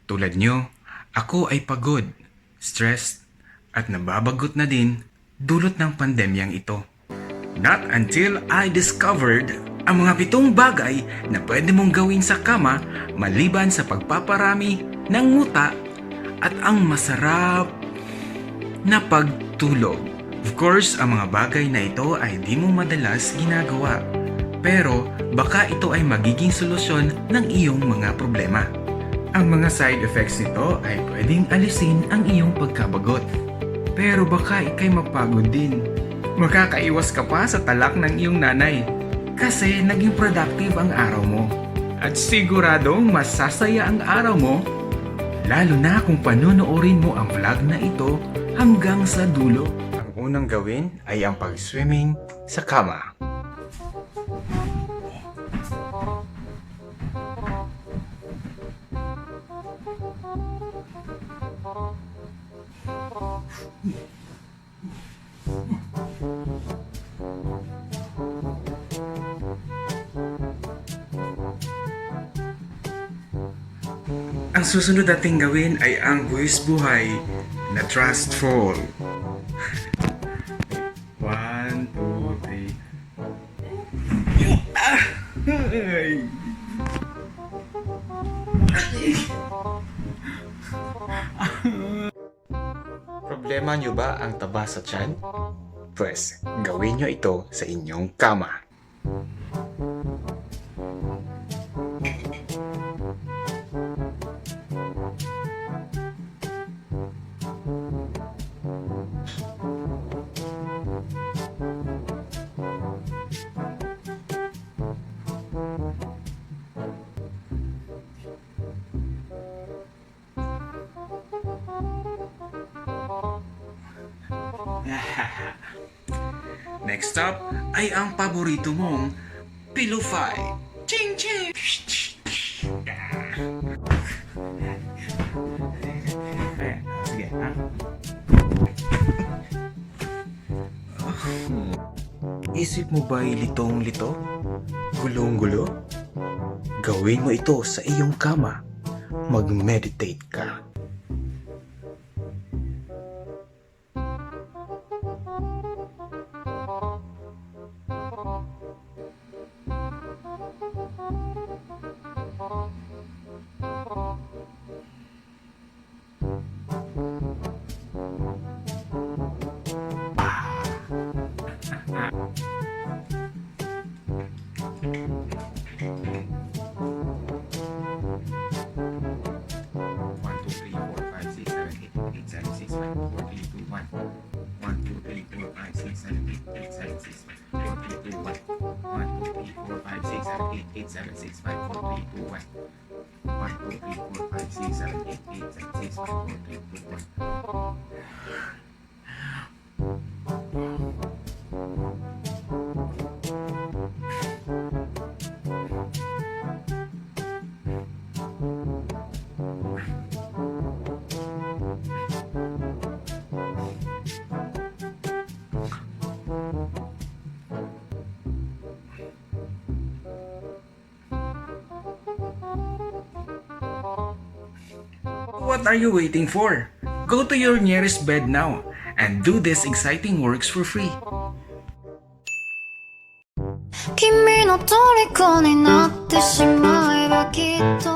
Tulad nyo, ako ay pagod, stressed, at nababagot na din dulot ng pandemyang ito. Not until I discovered ang mga pitong bagay na pwede mong gawin sa kama maliban sa pagpaparami ng nguta at ang masarap na pagtulog. Of course, ang mga bagay na ito ay di mo madalas ginagawa. Pero baka ito ay magiging solusyon ng iyong mga problema. Ang mga side effects nito ay pwedeng alisin ang iyong pagkabagot. Pero baka ika'y mapagod din. Makakaiwas ka pa sa talak ng iyong nanay. Kasi naging productive ang araw mo. At siguradong masasaya ang araw mo, lalo na kung panonoorin mo ang vlog na ito hanggang sa dulo. Ang unang gawin ay ang pag-swimming sa kama. Ang susunod nating gawin ay ang buwis buhay na trust fall. One, two, three. Ah! Ay! Problema niyo ba ang taba sa tiyan? Pwes, gawin niyo ito sa inyong kama. Next up ay ang paborito mong pillow fight. Ching ching! Ayan, sige, ha? Isip mo ba'y litong-lito? Gulong-gulo? Gawin mo ito sa iyong kama. Mag-meditate ka. One, two, three, four, five, six, seven, eight, eight, seven, six, five, four, three, two, one. One, two, three, four, five, six, seven, eight, eight, seven, six, five, four, three, two, one. One, two, three, four, five, six, seven, eight, eight, seven, six, five, four, three, two, one. One, two, three, four, five, six, seven, eight, eight, seven, six, five, four, three, two, one. What are you waiting for? Go to your nearest bed now and do these exciting works for free. 君の虜になってしまえばきっと。